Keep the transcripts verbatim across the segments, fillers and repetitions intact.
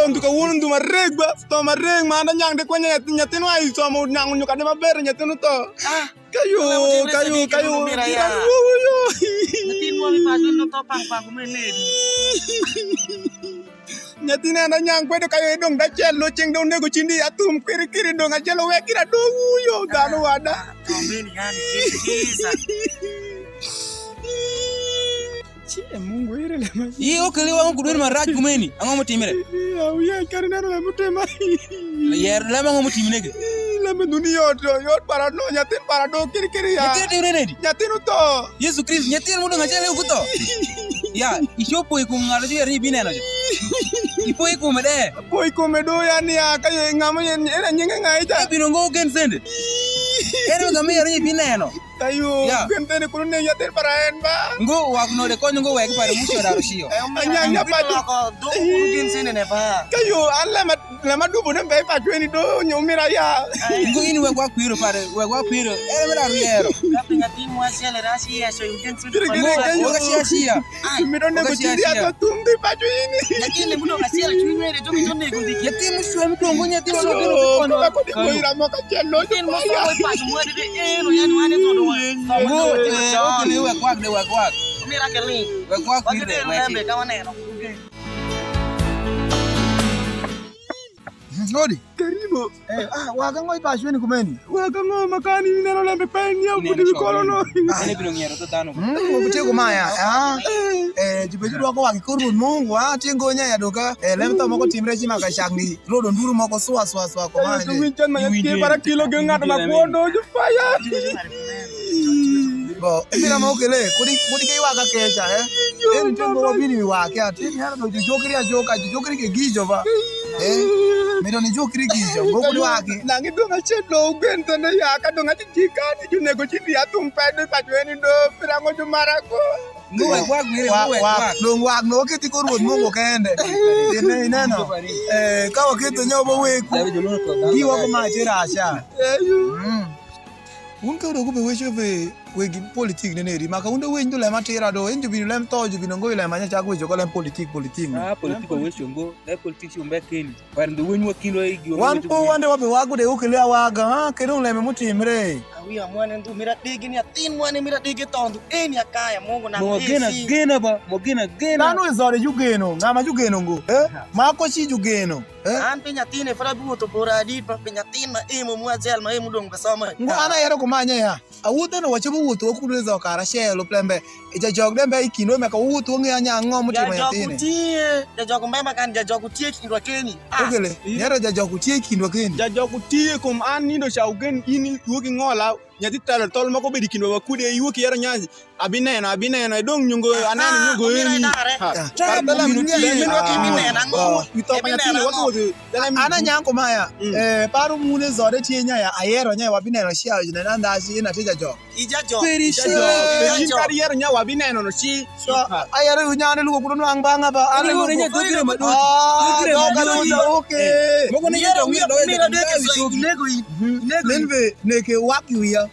Ndu ka wun ndu ma reg ba, tho ma reg ma anda nyang de kwenya nyathi, nyathino ai somo nyang nyo kade ma ber nyathino tho. Ah, kayo, kayo, kayo. Gira wuyo. Nyathino mo mi pajo no tho pang pang me nedi. Nyathina na nyang kwedo kayo idong da cel lo ceng do nego cindi atum kiri kiri dong acel wek kira do wuyo dano wada. Tombeni yani kisa. Ci e Mungu ire le ma. Yi okele wa kudweri marac kumeni. Ang'o mutimre? Ya uye kari neno le mutema. Yer lema ng'o mutimre ke? Lema duni yot yot para no nyatin para do kiri kiri ya. Nyatin timre nedi? Nyatin utho. Yesu Kristo, nyathini mudong' acel yukutho. Ya, icopo i kum ng'atu juyer ni ibineno jo. Ipo i kume de. Apo i kume do yani ya ka ye ng'ama yen ena nyinge ng'a ica. Ebino ngo gen sende. Ene ng'ama yer ni ibineno. Ayo, ya gen sende kuno ne nyathini para en ba. Ngo wak no de konyo ngo wek pare mucho daro cio. Anyanya pa loko do kuno gen sende ne ba. Kayo an lema Lama dubo ne mbei pa jweni do nyo mira ya. Ngo in wek wakwiro pare, wek wakwiro. Ere mira riero. Kapi nyathi mwa siele rasi yeso yugen sudu. Kiri, kiri, kiri. Waka sia sia. Mi do nego chindi ato tumbi pa jweni. Lakini mudo ka siele chuni mere to mi to nego ndi. Nyathi muswe mi dongo nyathi wala kino kono. Ko ba ko di ko ira mo ka chelo. Nyathi mo so pa jweni de eno yani wane to do. Ngo, eh, okele wek wak de wek wak. Mira ke ni. Wek wak kwiro de wek. Ka waneno. Odi. Karibu. Eh, ah, waga ng'o ipac weni kumeni? Waga ng'o makani ineno lembe pe nyiewo kudi wi kolo no. Ene bino ng'ero to dhano. Mm, wabitego maya. Ah, eh, jibe jidwoko wagi kor Rwoth Mungu, ah, tingo nya yadoka. Eh, lem tho moko timre ci maka cak ni rodo nduru moko swa swa swa kumani. To winj can ma nyathi para kilo gi ng'at ma kwondo ju faya. Bo, mira mo kele, kudi kudi ke waga kecha, eh. Eni tingo wabini wake, ati, nyara do jukiri ajoka, jukiri ke gijo ba. Eh, mi do ni jukiri gijo, ngo kudi wake. Nangi dong' acel do ugen thene ya, ka dong' aci jikani, junego ci ri athum pe, do pa jweni do, pirango jumara ko. Ngo wek wak, mire, ngo wek wak. Dong' wak, no, waketi ko Rwoth Mungu kende. Ine, ineno? Eh, ka waketho nyobo weku, giwa ko mac iraca. Mm. Wun ka wudoko be weco be wegi politik neneri, maka wun de winy jolem atira do, en jubino lem tho, jubino ngo lem anya cak weco ko lem politik, politik no. Ah, politik oweco ngo, le politik ci umbe keni. Wer ndo winy wa kilo e gi. Wan po wande wabe wago de ukele awaga, ha, kede un leme mutimre. Awi amwane ndu mira dege ni atin mwane mira dege tondo, eni akaya Mungu na. Mo gena gena ba, mo gena gena. Dano izore jugeno, ngama jugeno ngo, eh? Mako ci jugeno. Eh? An pi nyathine fara biwotho bora adit ma pi nyathin ma imo mu ajel ma imo dong' kasoma. Ngo an ayero kumanya ya. Awuothe no wacobo wuotho wakudu ezo karacelo plembe. E jajok de mbe i kindwa meka wuotho wang'eyo anya ang'o mutimo nyathine. Jajok utie, jajok mbe ma kan jajok utie kindwa keni. Ah. Okele, nyero jajok utie i kindwa keni. Jajok utie kum an nindo ca ugen in iwuok ing'ola nyathi telo tol moko bedo i kindwa wakude iwuok iyero nyanji. Abineno, abineno, e dong' nyungo aneno nyungo eni. An anyang kumaya, eh, paro mune zode tye nyaya, ayero nyaya wabineno cia ojine na ndaci ina tija jo. Very sure. Kadi yero nya wabineno no ci. Ayero yu nyane lugo kuno nwang banga ba. Ani lugo nya dogire ma dogire. Okay. Mogo ne yero nya dogire. Nego yi. Nego yi. Neke waki wiya.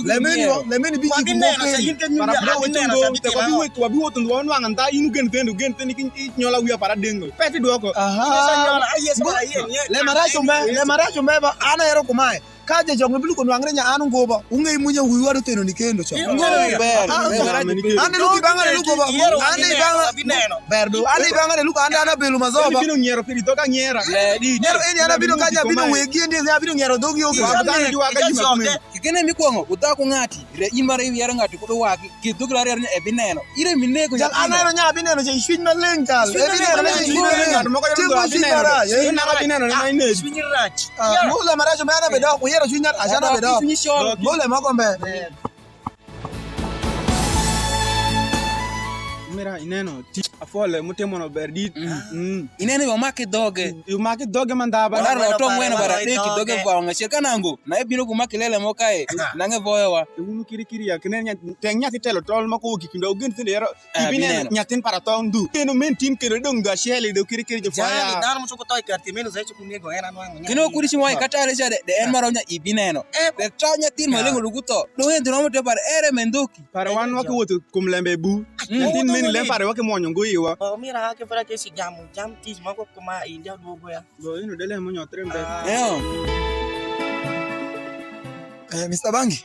Lemeni wa, lemeni bi jik mo keni. Para bro wetu ndo, te wabi wetu, wabi wetu ndo wanwanga nda inu gen thendo, gen thendo ki nyola wiya para deng no. Peti dwoko. Aha. Lema racho mbe, lema racho mbe ba, ana ero kumae. Ka je jok mibili ko nwangre nya anu ngoba, unge imunya wiwa do theno ni kendo cho. Ngo ber. Ane luki banga ne luko ba, ane banga ber do, ane banga ne luko ande ana belu mazoba. Bino nyiero piri doka nyiera. Nyiero eni ana bino kanya bino wegi ende abino nyiero dogi oge. Kikene mikwongo, udhako ng'ati, re in mara iyiero ng'ati kudo wagi, kidh dhogri ariyo ni ebineno. Ire minego. Jal aneno nya abineno je cwiny maleng jal. Ebineno ne cwiny maleng. Timo cwiny marach. Cwiny marach. Cwiny rac. Mula maracho mena bedo ku yero cwiny rac ana bedo. Mula moko mbe. Mira ineno ti afole mutimo no ber dit. Mm. Ineno yo make dhoge. Yo make dhoge mandaba. Wala ro to ngweno bara deki dhoge vwa nga cheka nango. Na ebino kuma kilele mo kae. Nange voyo wa. Unu kiri kiri ya kene nya teng nyathi telo tol ma ko ki kindo gen thinde yero. Ibineno nyathin para tong du. Keno men tim keno dong do achiel do kiri kiri jo faya. Jani dano mo choko toy kar timeno sai choko nego en anwango. Kino kudi chimo ai katare cha de en maro nya ibineno. De to nyathin malengo lugu to. Do en dino mo te par ere mendoki. Para wan wa kiwuotho kum lembe bu. Nyathin meni lem pare wa kimwonyo ngo iwa. Bo mira ha ke fura ke si jamu, jam tic moko kuma india duogo ya. Bo ino de lem onyotre mbe. Ah. Eo. Eh, Mister Bangi,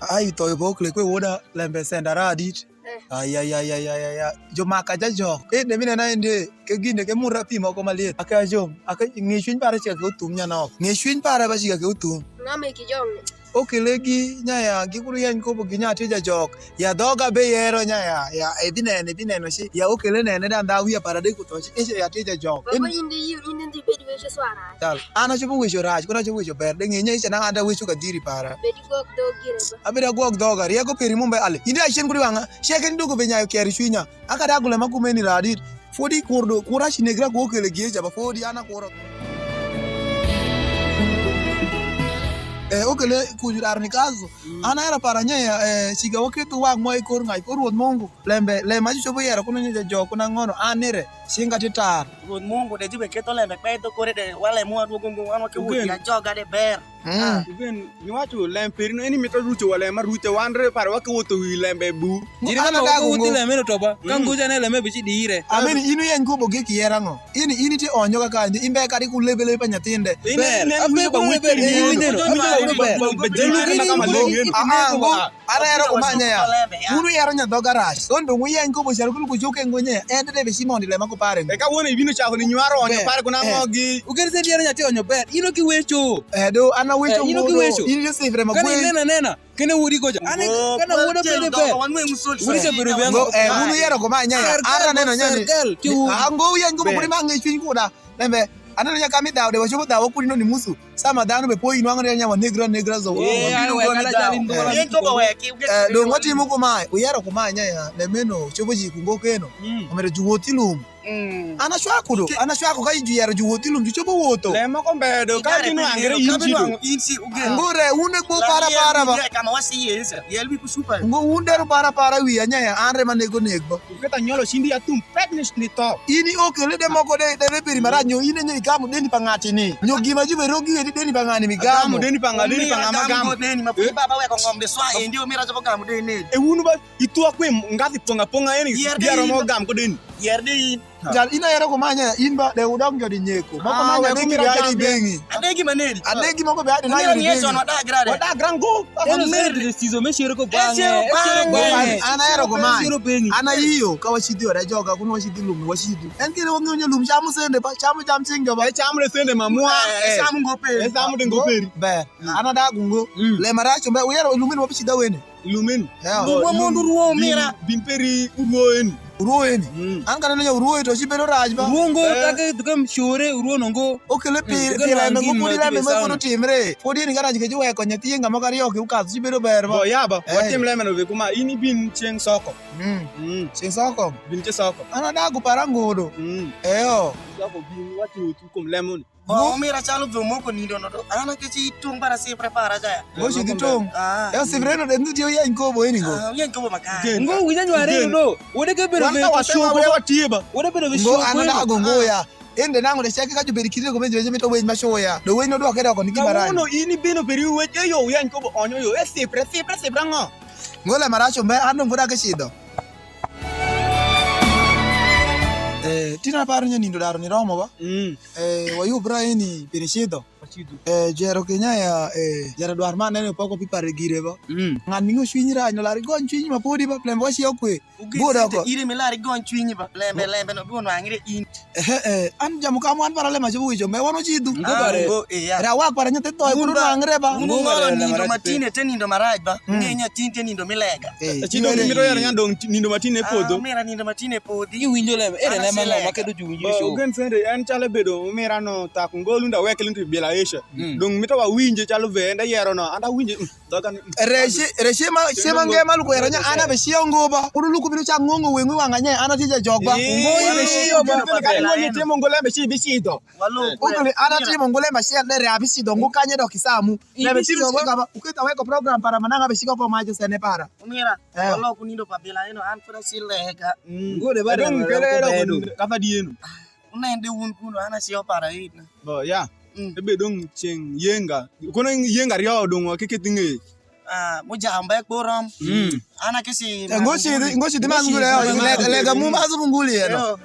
ai, thoyo bo kle kwe woda lembe senda radit. Eh. Ai, ai, ai, ai, ai, ai, ai. Jo maka jajok. Eh, de minena ende, ke ginde ke murra pi moko maliet. Aka jom, aka ng'e cwiny pare cika ke uthum nyanok. Ng'e cwiny pare ba cika ke uthum. Ng'ama iki jong ni? Okele gi nyaya, gi kuru yeny kobo gi nya tija jok. Ya dhoga be yero nyaya, ya, e binene, bineno ci. Ya okele nene da ndha wiya para de kutho ci, ice ya tija jok. Baba, in- indi yu, indi ndi bedi weche swara. Tal. An achopo wecho rac, kuna achopo wecho ber. De ng'e nyai cha na an da wecho ka dhiri para. Bedi gwok dhogi re ba. Abeda gwok dhoga, rieko peri mumbe ale. Indi achien kudi wang'a, cheke ni dogo be nyayo keri chwinya. Aka da gule ma kumeni radit. Fodi kurdo, kura chi negra ku okele gieca, ba fodi an akuro. Eh, okele kuju dar ni kazu. Mm. An ahero para nye, eh, chiga waketho wang' mo i kor ng'ac, kor Rwoth Mungu. Lembe, lembe ma jucopo yero kuno nyo jo, kuno ang'ono, an nire, cinga ti tar. Rwoth Mungu de jubeketho lembe kpe dho kore de, walemo wadwogo ngo, wan wake wot ya joga de ber. Mm. Ah. Ugen, niwacu lem peri no, eni mito ruco wa lem ma ruce, wan re pare wake wotho wi lembe bu. Jiri ka wuti leme no toba, ka nguca ne leme bici dire. Amen, inu yeny kubo gik yera ngo. Ini, ini ti onyo ka kandi, imbe kadi ku lebe lebe pa nyathinde. Ber, abe ku lebe, iwinjo no, abe ku lebe. Jalup ini, ini, ini, ini, ah, ah, ngo, ara ero kumanya ya. Unu yero nya dhoga rac. Don dong uyeny kubo cero kulu ku juke ngo nye. Ende de bici mondi lema ku pare ngo. E ka wona ibino chako ni nywaro onyo pare kuna ngo gi. Uger se yero nya ti onyo ber. Ino ki wecho. Eh, do, ana wecho ngo do. Ino ki wecho. Ini Joseph Rema. Kani nena nena. Kene wodi goja. Ane kana woda bede be. Wodi se bedo be. Ngo, eh, unu yero ko ma nya ya. Ara neno nyani. Ah, ngo uyen ko bukuri ma ngi chwiny kuda. Lembe. Aneno nya kami dawo de wachopo dawo kudi no ni musu. Sama dhano be po inwang'o ne nya wa negra negra zo. Eh, anu weka na jali ndora. Yen to ba weki. Eh, do ngoti mu ko ma. Uyero ko ma nya ya. Lemeno chopo ji kungo keno. Omero juwoti lum. Mm. An acwaku do, an acwaku ka juyero juwot i lum, jucopo wotho. Lem moko mbedo, ka binwangre in ci do. Ngure, un e gbo para para ba. Ngo un dero para para wi anya ya, an re ma nego nek ba. Uketa nyolo cindi ya thum pet ni, ni tho. Ini okele de moko de, de, de peri marac nyo, in e nyo igamu deni pa ng'ati ni. Nyo gima jube rogi wedi deni pa ng'ani mi gamu. Gamu deni pa ng'a, deni pa ng'a ma gamu. Deni ma pudi baba weko ng'om de swa, endi omira jobo gamu deni. E un ba, itwa kwe ngathi ponga ponga, eni biaro mo gam ko deni. Yer de in. Jal in ayero ko manya in ba de udok njo di nyeko. Moko manya de ki bia di bengi. Adegi maneri. Adegi moko bia di na di bengi. Wadagra ngo. Eno sero di sizo me shiro ko bange. Shiro bange. An ayero ko manya. Ana iyo ka wachidi wada joga kun wachidi lum wachidi. En kire wangi onyo lum chamu sende pa chamu jam sing joba. E chamu le sende mamwa. E chamu ngo peri. E chamu de ngo peri. Ber. Ana da gungo. Le maracho mbe uyero lumin wabichida wene. Lumin. Lum wa mondo urwo mira. Bin peri urwo eni. Urwo eni. Mm. An kaneno nya urwo to ci bedo rac ba. Urwo ngo kake duke mshore urwo no ngo. Okele pire pire me ngo pudi lembe me kono timre. Podi ni karac ke juwe ko nyathi nga mo kari ok ukath ci bedo ber ba. Bo ya ba. Watim lembe no be kuma in ibin chieng' soko. Mm. Chieng' soko. Bin che soko. Ana dagu para ngudo. Mm. Eyo. Soko bin watu tu kum lemon. Bo mira chalo dho moko nindo no do. Ana ke ci tung para sipre para jaya. Bo ci di tung. Ah. Ya sipre no de ndu ti yany ko bo ini go. Ah, yany ko bo makare. Ngo winya nyware no. Wode ke bero be show. Wode bero be show. Ngo ana da go ngo ya. Ende nango de cheke ka jubedi kiri ko benjo benjo mito wej ma show ya. Do wej no do kede ko ni gimara. Ngo no ini bino beri wej e yo yany ko bo onyo yo e sipre sipre sipre ngo. Ngo le maracho mbe ando nguda ke chido. Eh, tina paro nyo nindo daro ni romo ba? Mm. Eh, wayubra ini piny cidho. Wacidho. Eh, jero kenya ya, eh, jero dwar ma nene poko pi pare gire ba. Mm. Ng'an mi ng'o cwiny rac no lari gony cwiny ma podi ba, plembe wacio kwe. Gudo ko. Ire mi lari gony cwiny ba, lembe, lembe no bi onwang're in. Eh, eh, an jamu ka mwan para lema jobo wijo me wano cidhu. Ngo bare. Ngo, eh, ya. Ra wak para nyote toy kuno nang're ba. Uno ng'olo nindo matin e te nindo marac ba. Mm. Ng'e nya tin te nindo milega. Eh, ci dong mito yero nya dong ti-, nindo matin e podho. Ah, mira nindo matin e podhi. Iwinjo lem, ere lem ang'o ma keto juwinjo i show? Ugen sende en calo ebedo mira no tak ngolu nda weke lund bila Asia. Mm. Dong mito wa winje calo ve enda yero no, anda winje, mm, dhoga ni, mm. Re shi, re shi ma, shi ma nge ma luko yero nya ana be shi ongo ba. Kudu luku bino chak ngongo wengu wanga nye ana tije jog ba. Eh, ngo ibe shi yo ba. Kani ngo nyitimo ngo lembe shi bi shi do. Walo. Ukele ana timo ngo lembe shi de re abi shi do ngo kanye do kisamu. Lembe shi do ba. Uketa weko program para mananga be shi ko ma je sene para. Umira. Eh. Walo kunindo pa bila eno an fura shi leka. Mm. Ngode ba. Dong kele do kafa dieno. Unende un kuno ana shi opara ina. Bo ya. Mm. Ebe dong cheng yenga. Kono yenga ryo dong wa keke tinge. Ah, mujamba ekpo rom. Mm. Ana kisi. Eh, ngoshi, ngoshi di mangu le, le, le ga mu mazu bunguli eno. Yo.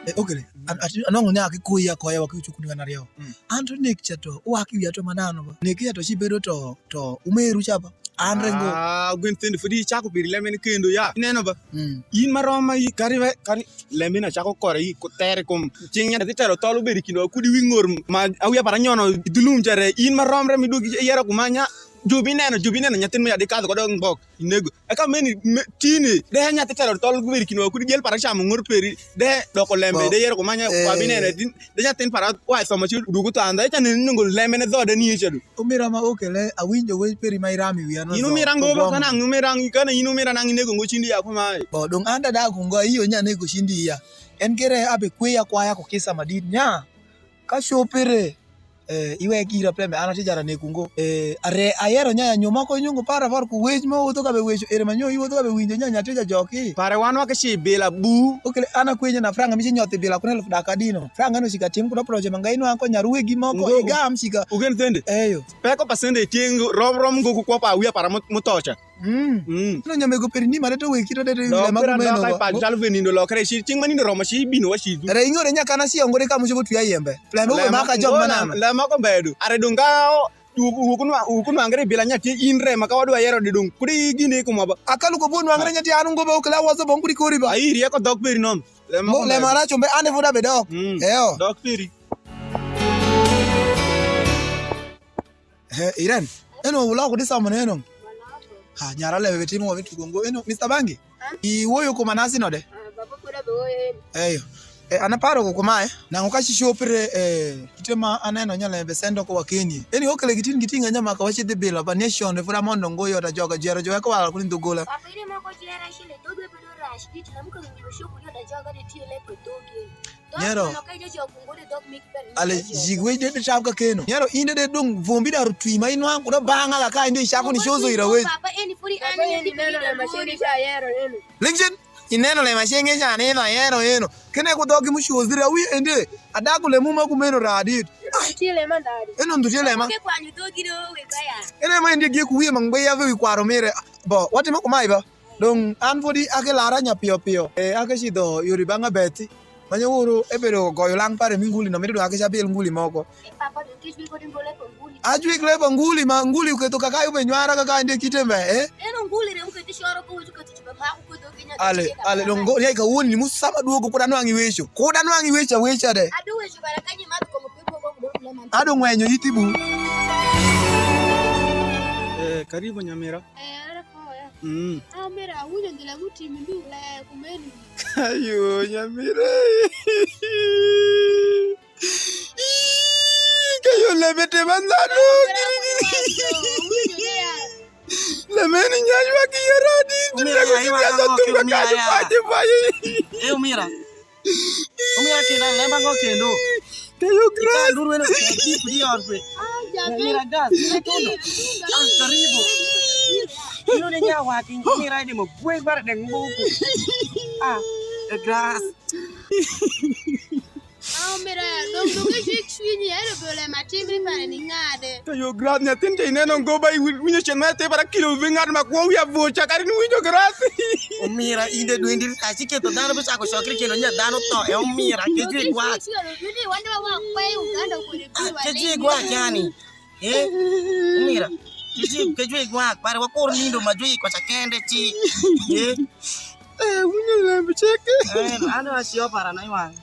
Eh, okay. An, ati, anongo nya ki koya koya wa ki chuku ni anario. Mm. An to nek cha to, wa ki wiya to manano ba. Nek ya to ci bedo to, to umeru cha ba. An rengo. Ah, gwen thende fodi chako piri lembe ni kendo ya. Ineno ba? Mm. In ma rom ma i kari, kari lembe na chako kore i ku tere kum cing nyathi tero tol ubedo i kindwa kudi wi ngor ma awia para nyono i dhulum cere in ma romre mi dwogi iyero kumanya jubi neno jubi neno nyathin mo ya di kadho kodo mbok inego eka meni me- tini de nyathi tero tol ubedo i kindwa kudi jel para chamo ngor peri de doko lembe Bo- de yero kumanya eh. Kwa bi neno din de nyathin para wa somo ci dugu tanda echa neno ngo lembe ne dhode ni echa du Umira ma okele awinjo wec peri ma irami wiya no. In umira ngo ba kana umira ngi kana in umira nang inego ngo chindi ya kuma. Bo dong an dada ku ngo iyo nya nego chindi ya. En kere abe kwe ya kwaya ku kisa madit nya. Ka chopere eh iwe gira pembe an atijara ne kungo eh are ayero nya nyo mako nyungo para var ku wec mo wuto ka be wecho ere manyo iwuto ka be winjo nya nya tija joki. Pare wan wa ke chi bila bu. Okele ana kwenye na franga mi chi nyothi bila kuna elfu daka dino. Franga no chika tim kuna proje mangai no anko nyaruwe gi moko igam chika. Ugen thende. Eyo. Peko pasende tye rom rom ngo ku kwapa awia para mutocha. Mm. Mm. No nyamego peri ni mare to weki to de de le ma kumeno. Dok pira dok ai pa jalo ve nindo lokre shi ting ma nindo romo shi bino wa shi du. Re ingore nya kana si ongore ka mujo twi ayembe. Le mo ma ka jog manana. Le ma ko bedu. Are dunga ukun wangre bila nya ti in re ma ka wadwa yero di dung. Kudi gini kuma ba. Akalu ko bon wangre nya ti anu ngo ba okla wazo bon kudi kori ba. Ai rie ko dok peri nom. Le ma ko. Le ma ra chombe ande vuda be dok. Mm. Eyo. Dok peri. He, Irene, eno wuloko di somo neno. Ha, nyara lebe timo wa tugo ngo. Eno, mister Bangi? I woyo kuma nasi no de. Eyo. E, an aparo ko kumae, nango ka ci chopre e kite ma aneno nya lembe sendo ko wakenie. Eni okele gitin gitin anya maka wachi dhi bila ba nation fura mondo ngo yota joga jero joga ko wala kuni ndugola. Papa ine moko jera shile dobe bedo rash kit na muka ngi shoku yota joga de tiyo lepo doge. Nyero. Ale jig wec de tam ka keno. Nyero inde de dong vombi daru twi ma inwang kuda banga la ka inde ichako ni chozo ira wec. Lingchen ineno le machenge cha ni na yero eno. Kene ku dhogi mu chozi ra wi inde. Adaku le mu ma kumeno radit. Eno ndu tie lema. Ene ma inde gie ku wiye ma ngbe ya wi kwaro mire. Bo watimo kumai ba. Dong an fodi ake lara nya piyo piyo. E ake cidho yori banga beti. Ma nyaworo ebedo goyo lang pare mi nguli no mito dwake ca bil nguli moko. Ajwik lebo nguli ma nguli uketho kaka yo be nywara kaka ande kite mbe eh. Ale ale dongo ya ka woni ni musa ma duogo kuda nwangi wecho. Kuda nwangi wecha wecha de. Ado ngwenyo itibu. Eh, karibu nyamira. Eh, ara koya. Mm. Amera awinjo ndila mutimi ndu le kumeni. Ayo nyamira. Kayo lemete mandano. Lemeni nyanywa ki yaradi. Umira ya iwa ka ngoke umira ya. Eh umira. Umira kina lemba ngo kendo. Kayo grass. Nduru wena kip di orbe. Umira gas. Ni tundo. Ah karibu. Ino ni nyawa ki umira ni mo bwe bara de ngbuku. Ah, the grass. Aombera dong dong ejwik cwinyi ero bole ma timri pare ni ng'ade. To yo grath nyathin ca ineno ngo ba iwinjo cen ma te para kilo wi ng'at ma kwo wi avuca kadi ni winjo grath. Omira inde dwendi ka ci ketho dhano bi chako cokri kendo nya dhano tho e omira ke jwik wach. Ni wande wa wa kwe Uganda kore bi wa. Ke jwik wach yani. Eh, mira, kiji kejwe gwa, pare wa kor nindo ma jwe ko chakende chi. Eh. Eh, unyo lembe cheke. Eh, ano asio para na iwan.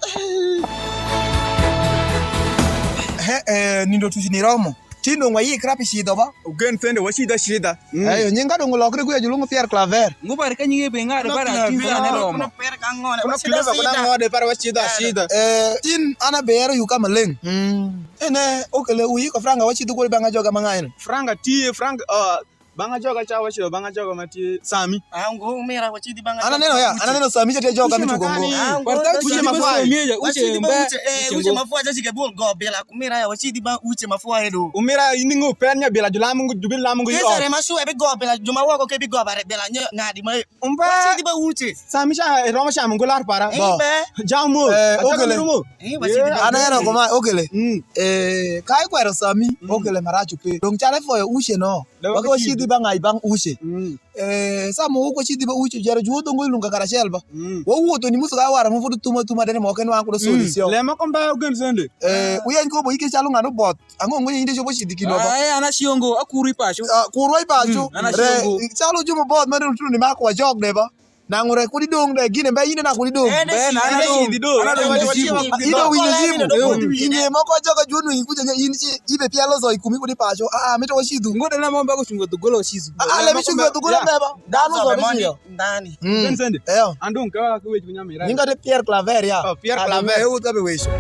He, eh, nindo tuji ni romo. Tindo ngwa yi krapi shida ba. Ugen sende wa shida shida. Mm. Ayo, nyinga dongo lokre kuya julungu Pierre Claver. Ngubar ka nyinge be ngado bara tuya ne romo. Kuna pere ka ngone. Kuna pere ka ngode para wa shida shida. Eh, tin ana bero yuka maleng. Mm. Ene okele uyi ko franga wachi dugol banga joga mangain. Franga tie franga uh, Bang' ajoga ca wacidho bang' ajoga ma tye Sami. Ah, ngo, umira, wacidhi bang' An aneno ya, an aneno Sami ca tye ajoga mi tugo ngo. Ah, ngo, Uche wacidhi mafua. Uche mba, wacidhi ba uche, eh, uche uche ngo. Mafua ca cike bol go bila. Umira ya, wacidhi ba uche mafua edo. Umira, in ngo pen nya bila, julam ngo, jubil lam ngo. Kesa re masu ebi go bila, juma woko ke bi go bare bila, nye, ng'adi ma e. Umba. Wacidhi ba uche. Sami ca, e romo ca mungu lar para. Eh, Bo. Be. Jamo. Eh, ajoga okele. Rumo. Eh, wacidhi ba An aneno uche. Kuma okele. Mm. Eh, ka ikwero Sami, Mm. okele maracu pe. Dong' cale foyo uche no. Dawa Waka wacidhi wacidhi. Bang' ai bang' uche. Mm. Eh, sa mo wok wacidhi ba uche, jero juwodho ngo ilunga karacel ba. Mm. Wawuotho ni musu ka wara mo foto thuma thuma dene mo ken wang' kudo soli Mm. sio. Lemo komba ugen sende. Eh, uyany ko bo ike chalo ng'ano both. Ang'o ngo nyinde chopo cidhi kino ba. Ah, eh, an aciongo, akuru i paco. Ah, kurwa i paco. Mm, an Re, aciongo. Chalo jumo both ma dong tuno ni mako wa jog de ba. Nang'o re kudi dong' de gine mbe ine na kudi dong'. Ene Be, na, cidhi. Ana dong', ana dong' Cidhi. Cidhi. Cidhi. Ine winyo jibu. Cidhi. Ine moko joga juon winyo kuja in ci ibe pielo zo ikumi kudi paco. Ah, ah, mito wacidhu. Ngo de na mo mbago chungo dhugola wacidhu. Ah, ah, le bichungo dhugola beba. Dano zo be bichungo. Ndani. Mm. Vincent. Eyo. Andong' ka ka wecho nyamira. Nyinga de Pierre Claver ya. Oh, Pierre Claver. Ewu tabe wecho.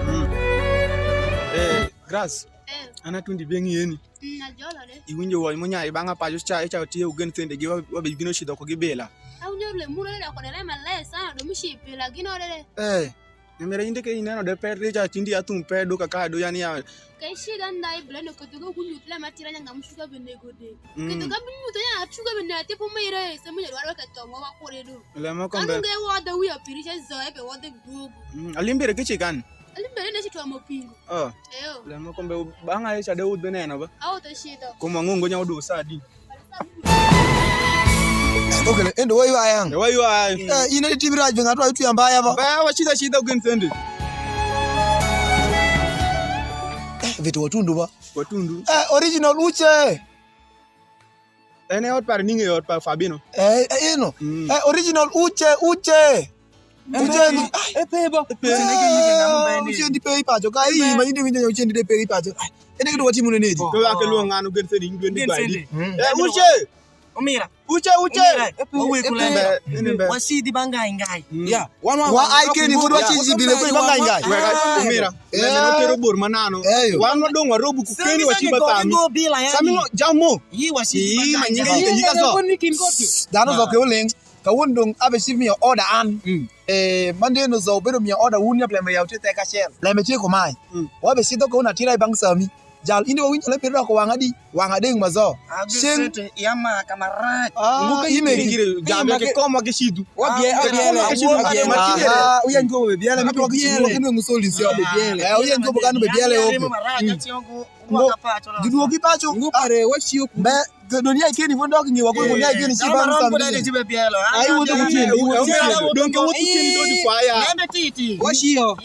Eh, Grace. Eh. Ana tundi beng'i yeni. Mm, najolore. Iwinjo wony munya i bang'a paco ca, ica tiyo ugen thende gi wa, wa be gino cidho ko gi bila. Awinjo le muro le doko dere maler sana, do mi ci bila gino dere. Eh. Nyamira inde ke ineno de per de ca tindi athum pe do ka ka do yani ya. Ke shida ndai bila no kodo go kunyut le matira nyanga musuka be nego de. Mm. Kodo ka munyut ya chuga be ne tipo mere se munya dwaro ke tongo wa kore do. Le mo kombe. Anu ge wa da wi apiri che zo e be wa de gogo. Mm, alimbere ke chikan. Alimbere ne ci twamo pingo. Oh. Eyo. Lemo kombe bang' aye ca de wud bineno ba. Awo to shida. Kuma ng'ongo nya wudu sa adi? Okele, endo wa ywa yang. E wa ywa ai. Eh, in adi timi raj be ng'ato wa yutwi ambaya ba. Ba wa shida shida ugen sende. Eh, vitu watundu ba. Watundu. Eh, original uche. En e ot pare ning'e ot pa Fabino. Eh, eh, ino. Mm. Eh, original uche, uche. Uche ni. E pe ba. Pe. Ah, uche ndi pe i paco ka. Ii, ma indi winjo uche ndi pe i paco. Ai, ene kitu watimo ne nedi? Ko wa ke luong ng'ano gen seni, in gen Gen ba seni. Di. Mm. Eh, uche. Omira. Uche, uche. Omira. Wawe kule. Embe, embe. Wasidi ba ngai ngai. Mm. Yeah. Wan wa, wa ai keni, kud waci ji bile kwe ba ngai ngai. Wega, Omira. Eh. Neno tero bor manano. Eyo. Wan wadong' warobo ku keni waci ba thami. Sami ngo jamo. Yi waci ba ngai. Yi ma nyinga yi ka so. Dano zo ke uleng. Kawuono dong' abecik miyo order an. Mm. Eh, mandeno zo bedo miyo order wun nya lembe yaw tye thek acel. Lembe tye kumae. Mm. Wabecidho kawuono atira i bang' Sami. Jal indi wawinjo lembe doko wang' adi? Wang' adeng' ma zo. Ceng' sete ya maka marac. Ah, ime gire jambe ke koma ke cidu. Wabie, wabie le. Aha, uyen ko be biele, mito ke cidu ke nungu soli sio. Eh, uyen ko be kanu be biele oke. Giduogi paco. Ngo pare waciyo ku. Mbe, dunia ikeni fondo ki ngiwa ko dunia ikeni ci ba Sami. Ai wo do kutini, wo kutini. Donke wo kutini do di fire. Lembe titi. Waciyo.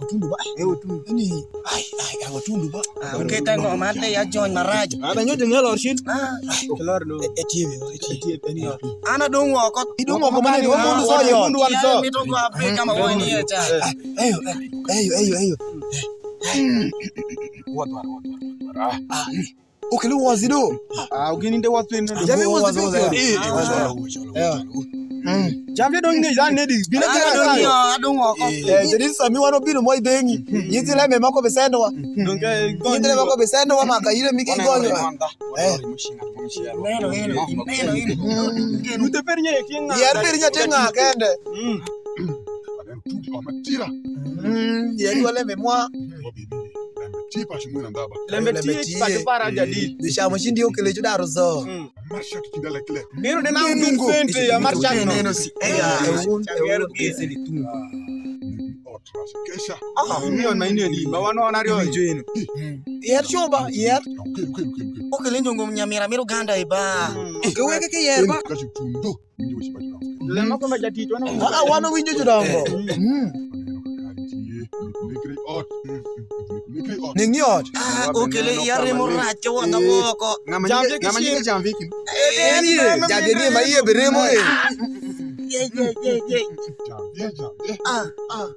Watundu ba. Eh, watundu. Ni, ai, ai, ai, watundu ba. Ah, uketa ngo man te ya jony marac. Ada nyo jengel or shit. Ah. Kelor do. E, e tiebe, e tiebe, e ni. Ana dong woko. Idong woko mane, wa mundu so yo. Mundu wan so. Mito kwa Afrika ma woni ya cha. Eyo, eyo, eyo, eyo. Wadwar, wadwar, wadwar. Ah. Okelo wazi do. Ah, ugini nde wazi nde. Jabe wazi wazi. Eh, eh, wazi wazi. Yeah. Mm. Jambe dong ne jan ne di. Bina kira dong yo, adong woko. Eh, jadi Sami wano bino mo idengi. Yiti le me mako besendo wa. Donke yiti le mako besendo wa maka ile miki go. Eh. Neno, neno, neno, neno. Mute per nye kinga. Yar per nye tenga kende. Mm. Wadem tudi wa matira. Mm, ye dwa lembe mwa. Wabibi, lembe ti pa shimwe na ndaba. Lembe ti pa para jadi. Di chamo shindi okele judaro zo. Mm. Marsha tu kidale kile. Neno de na un sente ya marsha no. Neno si. Eh, ya, un, un kese di tu. Ot, marsha kesha. Ah, mi on ma ini di, ma wan wan aryo. Yer chumba, yer. Okay, okay, okay, okay. Okele njongo nyamira miro ganda e ba. Mm. Ke weke ke yer ba. Kashi tundo. Lemo ko ma jatich wan. Ah, ah, wan winjo jodongo. Mm. Ning ni ot. Ah, okele ya remo rac ke wodho moko. Ngama nyinge, ngama nyinge Jamvi kin. Eh, eh, eh, jambi ni ma iye be remo, eh. Ye, ye, ye, ye. Jamvi, jamvi. Ah, ah.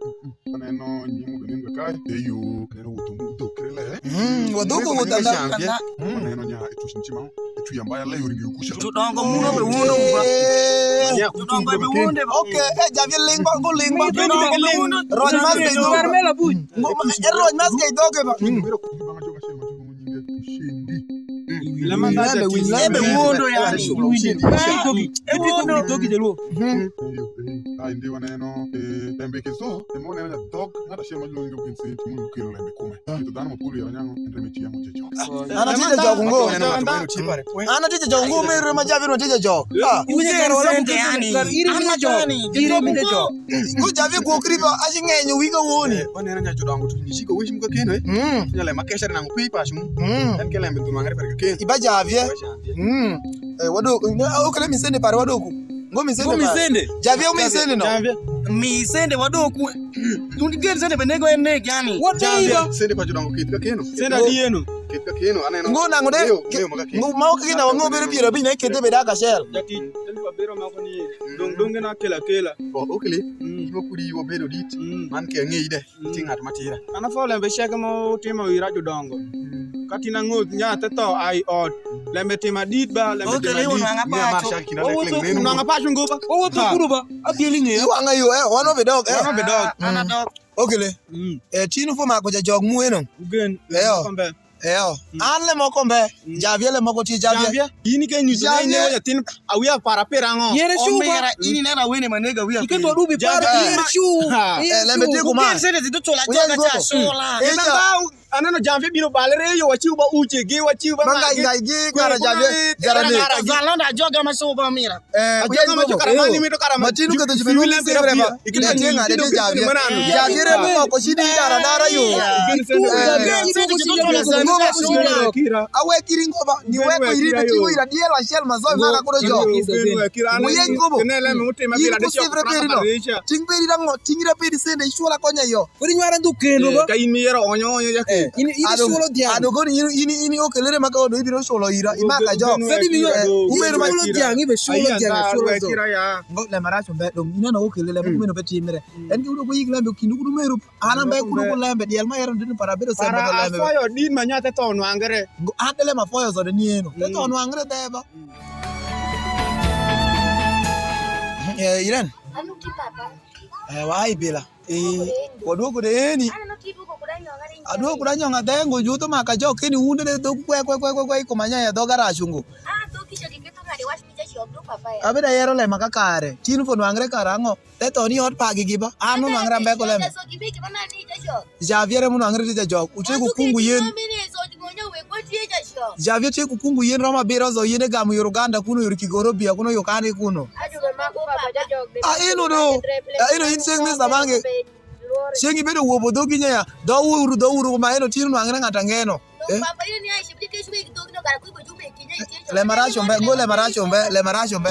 Aneno nyimu beningo kae, eyo, aneno wuto mu wuto kele. Mm, wadhuko wuto na. Aneno nya etush nchima, etu yamba ya leo ringi kusha. Tudongo muno be wuno ba. Tudongo be wuno. Okay, eh, javi lingba, go lingba. Roj mas ke do. Ngo, eh, roj mas ke do ke ba. Biro kubi banga joga shema joga nyinge Shendi. Lembe wondo yani. Lembe wondo. Ai, ndi waneno, eh, lembe ke so, lembe waneno ja dhok, ng'at achiel ma jolweny gi kin senti, mund kelo lembe kume. Kendo dhanu ma polo yero nyango, en reme tiya mo jecho. An atije jok ngo. An atije jok ngo, mere ma jabi no tije jok. Ah. Iwinjo kar wala sente yani. An ma jok. Iri mi jok. Ku jabi gwok riba, aci ng'enyo wi ka woni. Eh, waneno nya jodongo tu, ni chiko wich mu kakeno, eh. Mm. Nya lembe ma kecere nango pi pacu. Mm. En ke lembe ndhu mangere per kakeno. Iba javie. Iba javie. Mm. Eh, wado, ne, okele misende pare wadoku. Ngo misende. Ngo pare. Misende. Javie misende no. Javie. Misende wadoku. Tun gen sende be nego en neg yani. What the hell? Sende pa jodongo kit kakeno. Sende adi yeno? Kit kakeno, aneno. Ngo nango de. Ngeyo, ngeyo ma kakeno. Ngo ma ok gina wango bere piero abich na ikete be dak achiel. Jati, elfu abiro mako ni dong dong na kela kela. Oh, okele. Mm. Imo kudi wabedo dit. Mm. Man ke ng'ei de. Mm. Ti ng'at ma tira. An afo lembe ceke ma utimo wi rajo dongo. Mm. Ka tin ang'oth nya the tho ai ot. Lembe tim adit ba, lembe tim adit. Okele unwang'a paco. Unwang'a paco ngo ba. Wawuotho kuno ba. Apieli ng'eya. Iwang'a yo, eh, wan wabidok, eh. Wan wabidok. An adok. Okele. Mm. Eh, tin ufo mako jajok mu eno. Ugen. Eyo. Kombe. Eyo. Mm. An le moko mbe. Mm. Javie le moko ti javie. Javie. In ke nyuto ne ne nyatin awia para pera ngo. Yere shuba. Omera ini nena wene manega wia. Ike to dubi para yere shu. Eh, lembe ti kuma. Ugen sene zitu chola chola cha shola. Aneno jambe bino balere yo wachiw ba uche gi wachiw ba. Manga ngai gi kara jambe. Jara ne. Zalanda joga ma shuba mira. Eh, ajaga ma jokara mani mito kara ma. Matinu ketho jubin wumi sirre ba. Ikita ni ng'ade ti javie. Javie re mo ko shidi dara dara yo. Awe kiringo ba ni weko iri na chiwo ira diel achiel ma zoi maka kudo jo. Muyen kobo. Yin ku sirre peri no. Ting peri rango, ting ira peri sende ichwola konya yo. Kodi nywara ndhu kendo ba. Ka in miyero onyo onyo ya ke. In in chulo dhiang. Ado kodi in in in okelere ma ka odo ibiro chulo ira imaka jo. Sadi mi yo. Umeru ma chulo dhiang ibe chulo dhiang chulo zo. Ngo le maracho mbe dong ineno okelele ma kumeno be timre. En ki udo ko yik lembe kindu kudu meru. Ana mbe kudu ko lembe diel ma yero ndin para bedo sembe ko lembe. Para afoyo din ma nyate to nwangere. Ngo adele ma foyo zo de nieno. Te to nwangere deba. Eh, Iren. Anu ki papa. Eh, wa ai bila. Eh, waduogo de eni. Aneno kiduogo kuda nyonga ni. Aduogo kuda nyonga de ngo jutho maka jo keni wunde de dhogu kwe kwe kwe kwe kwe kuma nya ya dhoga rachu ngo. Ah, to kicho kiketo ng'adi wach ni jachi ok dwok papa ya. Abeda yero lema ka kare. Tin fo nwang're kare ang'o? Te to ni ot pagi gi ba. An unwang're ambe ko lema. So gibiki mana ni jachi. Javier emu nwang're ti jajok. Utie ku kungu yen. Javier tie ku kungu yen romo abiro zo yen e gamu yor Uganda kuno yor Kigorobia kuno yor kani kuno. A eno do. A eno in seng mesa mange. Seng ibedo wobo dhogi nya ya. Dho uru dho uru ma eno tino nwang'ne ng'ata ng'eno. Eh? Lemaracho mbe, ngo lemaracho mbe, lemaracho mbe.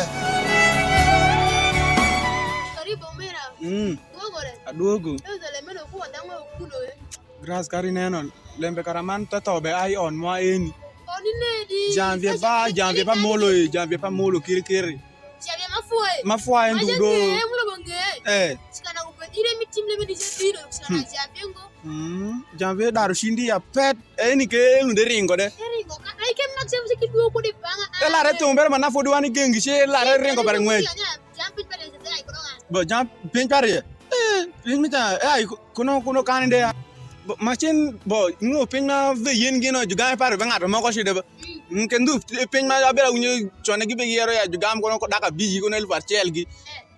Karibu mira. Mm. Dwogore. Aduogo. Ezo lemeno kuwa dang'o kuno eh. Grace kari neno lembe kara man te tho be ai on mwa eni. On inedi. Janvie ba, janvie pa molo e, janvie pa molo kiri kiri. Janvie ma fwoye. Ma fwoye ndu do. Aja ng'eye, mulo bo ng'eye. Eh. Sikana ko ire mi tim lembe ni je bino, sikana janvie ngo. Mm. Janvie daru shindi ya pet, eni ke unde ringo de. Eringo ka ai kem nak sem se ki duo ko de banga. Elare tumbere mana fodi wani gengi che elare ringo bare ng'weny. Jam piny pare je ai ko nga. Bo jam piny pare. Eh, piny mita ai kuno kuno kani de. Macen bo ngo piny ma ve yen gino jugame pare ve ng'ato moko cide ba. Mm, kendo piny ma abira winyo chone gibe giyero ya jugam kono ko daka biji kono elfu achiel gi.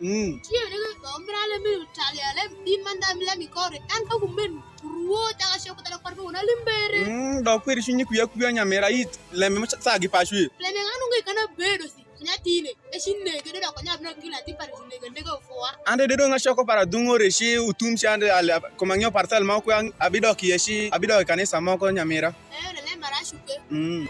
Mm. Tiyo ne ko mbrale mi talia le din manda mi le mi kore. An ko men ruo ta sho ko ta kor ko na limbere. Mm, dok kweri cunyi kuya kuya nyamera it lembe ma sa gi pachu. Lembe nganu ngi kana bedo si. Nyathine, e ci nege, dodo ko nyab nok gila ti pare ci nege ndege ufua. Ande dodo nga shoko para dungo re ci utum ci ande ale kuma ng'yo parcel ma ko abidok ye ci abidok kanisa moko nyamira. Eh, ne le mara shuke. Mm.